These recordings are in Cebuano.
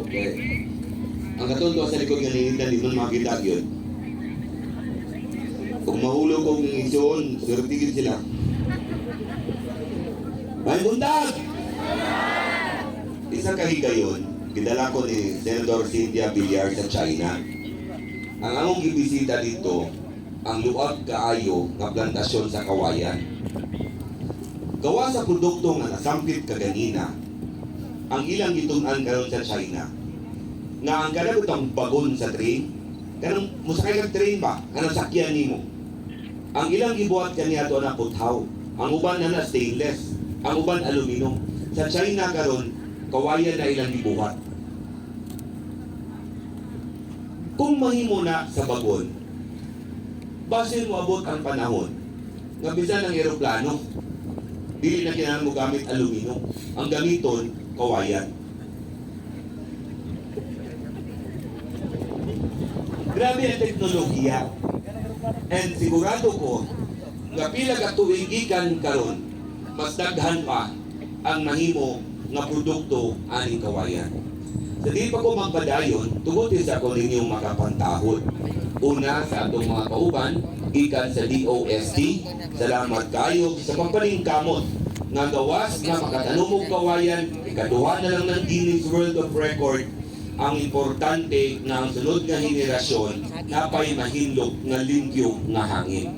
Kay ang katong sa likod nga ninitan, di man makita yun. Kung mahulog kong igsoon, swerte gid sila. May buntag! Isa ka higayon, gidala ko ni Senator Cynthia Villar sa China. Ang among gibisita dito, ang luag kaayo nga plantasyon sa kawayan. Gawa sa produkto nga nasampit kaganina, ang ilang gitun-an karon sa China, nga ang kanang itong bagon sa train, kanang musakay kag train ba, kanang sakyan nimo. Ang ilang gibuhat kaniadto na puthaw, ang uban na na stainless, ang uban aluminum. Sa China karon, kawayan na ilang gibuhat. Kung mahimo na sa bagon, basin moabot ang panahon nga bisan ang eroplano, dili na kinahanglan mo gamit aluminum. Ang gamiton, kawayan. Grabe ang teknolohiya. And sigurado ko, nga pila ka tuig gikan karon, mas daghan pa ang mahimo nga produkto aning kawayan. Sa di pa ko magpadayon, tuguti sa ko ninyong makapantahod. Una sa atong mga kauban, gikan sa DOST, salamat kayo sa pagpaningkamot nga gawas nga makatanom og kawayan, ikaduha na lang ng Guinness World of Record. Ang importante nga ang sunod nga henerasyon napay mahinlok nga limpyo nga hangin.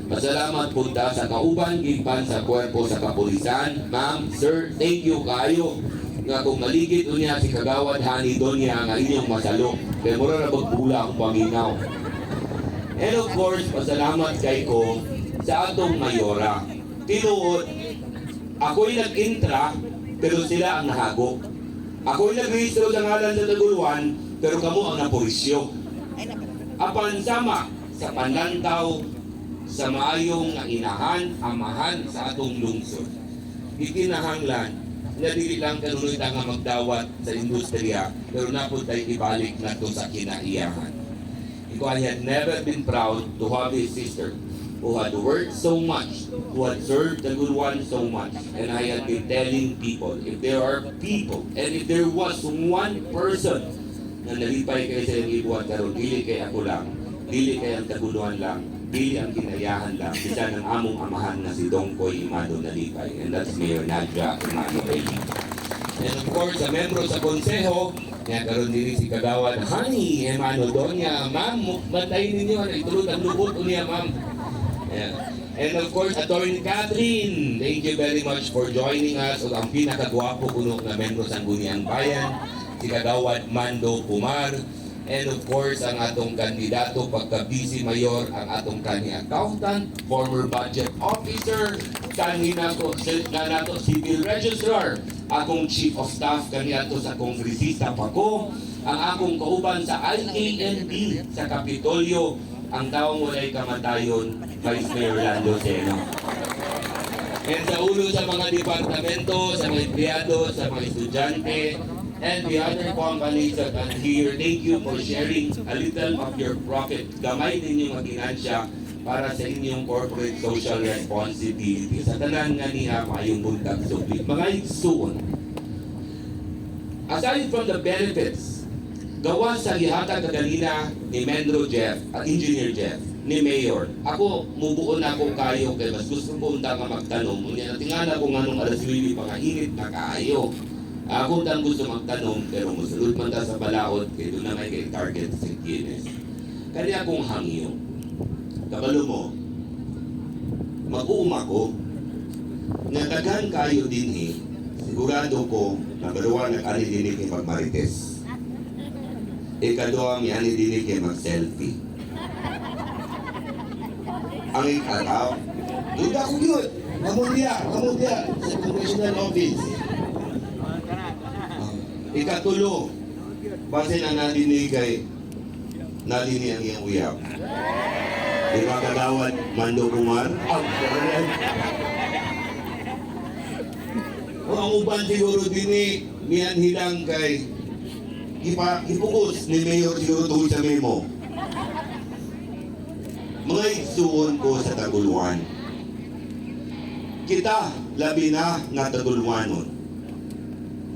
Pasalamat punta sa kauban gikan sa kuwerpo sa kapulisan. Ma'am, sir, thank you kayo. Nga kung maligid unya si Kagawad Hani Donya nga inyong masalok. Kay mura ra bula akong paminaw. And of course, pasalamat kay ko sa atong mayora. Tinuod, ako'y nag-intra, pero sila ang nahago. Ako'y nagrehistro sa ngalan sa Taguluan, pero kamo ang napurisyo. Apan sama sa panlantaw sa maayong nga inahan, amahan sa atong lungsod. Ikinahanglan nga dili lang kanunoy ta nga magdawat sa industriya, pero napud tay ibalik nato sa kinaiyahan. Iko, I had never been proud to have a sister who had worked so much, who had served the good one so much. And I had been telling people, if there are people, and if there was one person na nalipay kay sa iyang ibuhat karon, dili kay ako lang, dili kay ang Taguluan lang, dili ang kinayahan lang, bisan ang among amahan nga si Dongkoy Emano nalipay. And that's Mayor Nadia Emano Eli. And of course, sa membro sa konseho, nga karon diri si Kagawad Honey Emano Donya. Ma'am, bantay ninyo, ano, itulod ang lubot unya, ma'am. Yeah. And of course, Attorney Catherine, thank you very much for joining us. Ug ang pinakagwapo kuno nga membro sa Sangguniang Bayan, si Kagawad Mando Pumar. And of course, ang atong kandidato pagka vice mayor, ang atong kanhi accountant, former budget officer, kanhi nato, na nato civil registrar, akong chief of staff kaniadto sa kongresista pa ko, ang akong kauban sa IANB sa Kapitolyo, ang taong walay kamatayon, Vice Mayor Lando Seno. And sa ulo sa mga departamento, sa mga empleyado, sa mga estudyante, and the other companies that are here, thank you for sharing a little of your profit. Gamay ninyo nga ginansya para sa inyong corporate social responsibility. Sa tanan nga niya, maayong buntag subli. Mga igsuon, aside from the benefits, gawa sa gihatag kaganina ni Mendro Jeff at Engineer Jeff, ni Mayor, ako, mubuo na ako kayo kay mas gusto ko unta nga magtanom. Unya, natingala ko nganong alas 9 pa nga init na kaayo. Ako tang gusto magtanom pero musulod man ta sa balaod kay doon na may kay target sa Guinness. Kani akong hangyo. Kabalo mo, mag-uuma ko, nga daghan kayo din eh, sigurado ko, number one, nag-ani din kay magmarites. Ikaduha, mi ani din kay mag-selfie. Ang ikataw, duda ko yun. Kamot diya, sa congressional office. Ikatulo, base na nadinig kay nadinig ang iyang uyab. Di ba Kagawad Mando Kumar? Ah, ganun. O ang uban siguro dinhi miyan hilang kay ipa ipukos ni Mayor siguro tungkol sa memo. Mga igsuon ko sa Taguluan. Kita, labi na nga Taguluanon.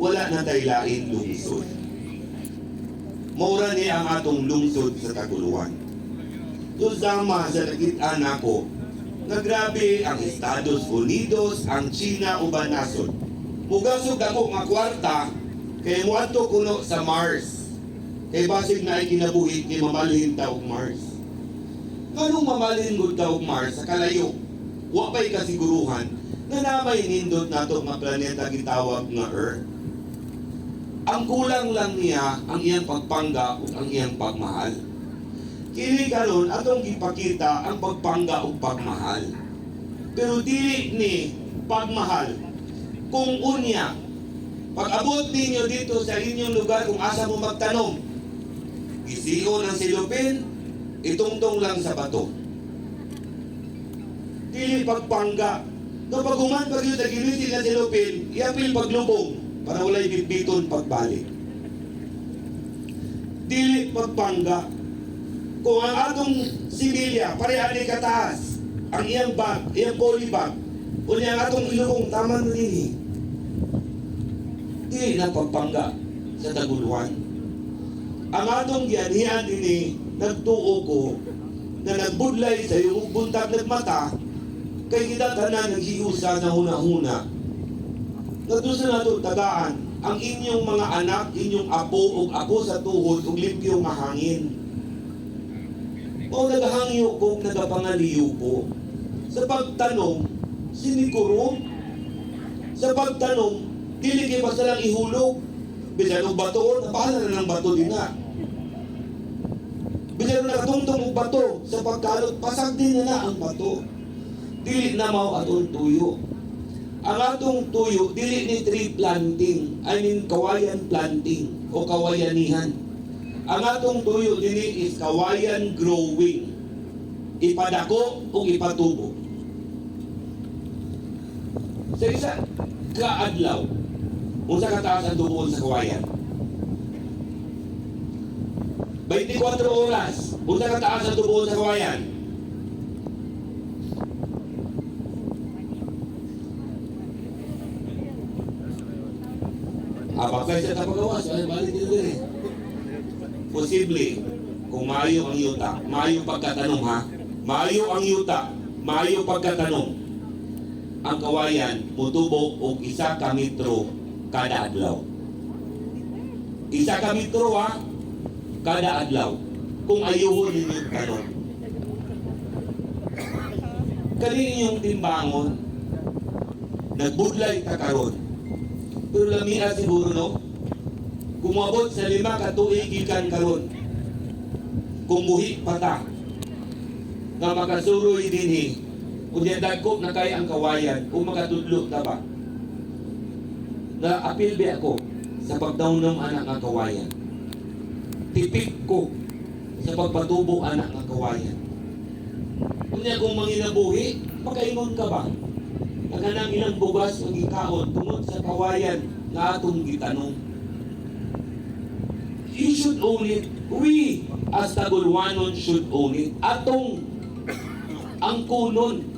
Wala na tay lain lungsod. Mao ra ni ang atong lungsod sa Taguluan. So sama sa nakita nako nga grabe ang Estados Unidos, ang China, uban nasod. Mugasog dako nga kwarta kay moadto kuno sa Mars. Kay basig naay kinabuhi kay mamalhin ta og Mars. Nganong mamalhin gud ta og Mars sa kalayo? Wa pa'y kasiguruhan nga naa may nindot nato nga planeta gitawag nga Earth. Ang kulang lang niya ang iyang pagpangga ug ang iyang pagmahal. Kini karon atong gipakita ang pagpangga ug pagmahal. Pero dili ni pagmahal kung unya pag-abot ninyo dito sa inyong lugar kung asa mo magtanom, gision ang silupin, itungtong lang sa bato. Dili pagpangga. Kapag human pag yun nagilitin na silupin, iapil paglubong para walay bitbiton pagbalik. Dili pagpangga. Kung ang atong similya, pareha ni kataas, ang iyang bag, iyang polybag, unya ang atong ilubong, tama na din. Dili na pagpangga sa Taguluan. Ang atong gianhian dinhi, nagtuo ko na nagbudlay sa iyong buntag nagmata kay kita tanan naghiusa na huna-huna. Ngadto sa nato tagaan ang inyong mga anak, inyong apo ug apo sa tuhod ug limpyo nga hangin. O nagahangyo ko, nagapangaliyo ko. Sa pagtanong, sinikurom. Sa pagtanong, dili kay basta lang ihulog. Bisan og bato, nabahala na ng bato din na. Bisan og nakatungtong og bato, sa pagkalot, pasag din na na ang bato. Dili na mao atong tuyo. Ang atong tuyo, dili ni tree planting, I mean kawayan planting o kawayanihan. Ang atong tuyo dinhi is kawayan growing. Ipadako o ipatubo. Sa isa kaadlaw, unsa kataas ang tubuon sa kawayan? 24 oras, unsa kataas ang tubuon sa kawayan? Habang sa tapagawas, ay balik dito eh. Posible, kung maayo ang yuta, maayo pagkatanong ha, maayo ang yuta, maayo pagkatanong, ang kawayan mutubo og 1 ka metro kada adlaw. 1 ka metro ha, kada adlaw. Kung ayuhon ninyo tanong. Kani inyong timbangon, nagbudlay ta karon. Pero lamia siguro, no? Kung moabot sa 5 ka tuig gikan karon, kung buhi pa ta, nga makasuroy dinhi, unya dagko na kay ang kawayan, o makatudlo ta ba? Na apil bi ako sa pagdawnom anak nga kawayan. Tipik ko sa pagpatubo anak nga kawayan. Unya kung manginabuhi, makaingon ka ba? Ang ilang bugas ang gikaon tungod sa kawayan nga atong gitanong. You should own it. We, as Taguluanon, should own it. Atong ang kunon.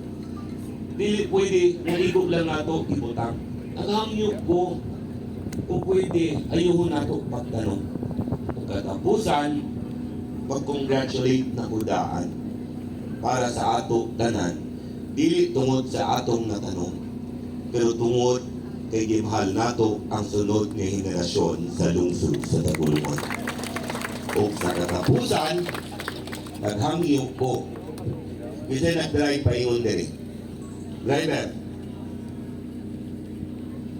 Dili pwede naigo lang nato ibutang. Ang hangyo ko, kung pwede, ayuhon nato pagtanong. Kung katapusan, pag-congratulate na kudaan para sa ato tanan, dili tungod sa atong natanong, pero tungod kay gimahal nato ang sunod nga henerasyon sa lungsod sa Taguluan. O sa katapusan, naghangyo ko. Bisan nag-drive pa ingon diri. Driver.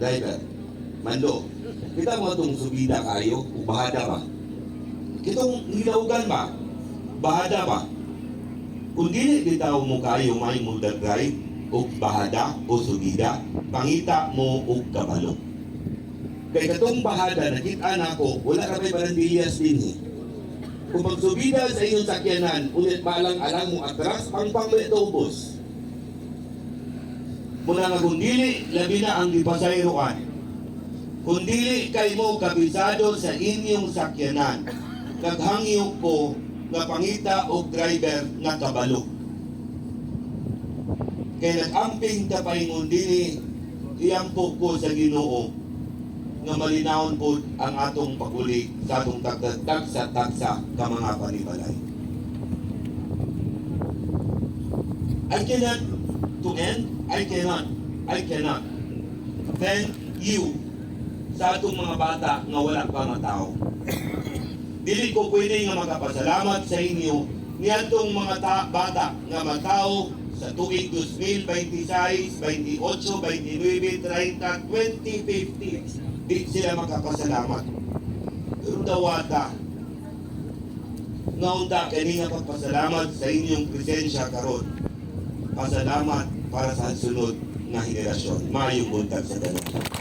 Driver. Mando. Kita mo itong subida kayo, o bahada ba? Kitong nilaugan ba? Bahada ba? Kung dili bitaw mo kayo may mo drive og bahada o subida, pangita mo og kabalo. Kay katong bahada nakita nako, wala ka may barandilyas dinhi. Kung magsubida sa inyong sakyanan, ulit malang-alang mo atras, pangpang mo ito ubos. Muna nga kung dili, labi na ang gipasayroan. Kung dili kay mo kabisado sa inyong sakyanan, naghangyo ko nga pangita og driver nga kabalo. Kay nag-amping ta paingon dinhi, iyampo ko sa Ginoo. nga malinawon pod ang atong paguli sa atong tagsa-tagsa ka mga panimalay. I cannot, to end, I cannot thank you sa atong mga bata nga wala pa matao. Dili ko pwede nga makapasalamat sa inyo niadtong mga bata nga matao sa tuig 2026, 28, 29, 30, 2050. Di sila makapasalamat. Pero dawata nga unta kini nga pagpasalamat sa inyong presensya karon. Pasalamat para sa sunod nga henerasyon. Maayong buntag sa tanan.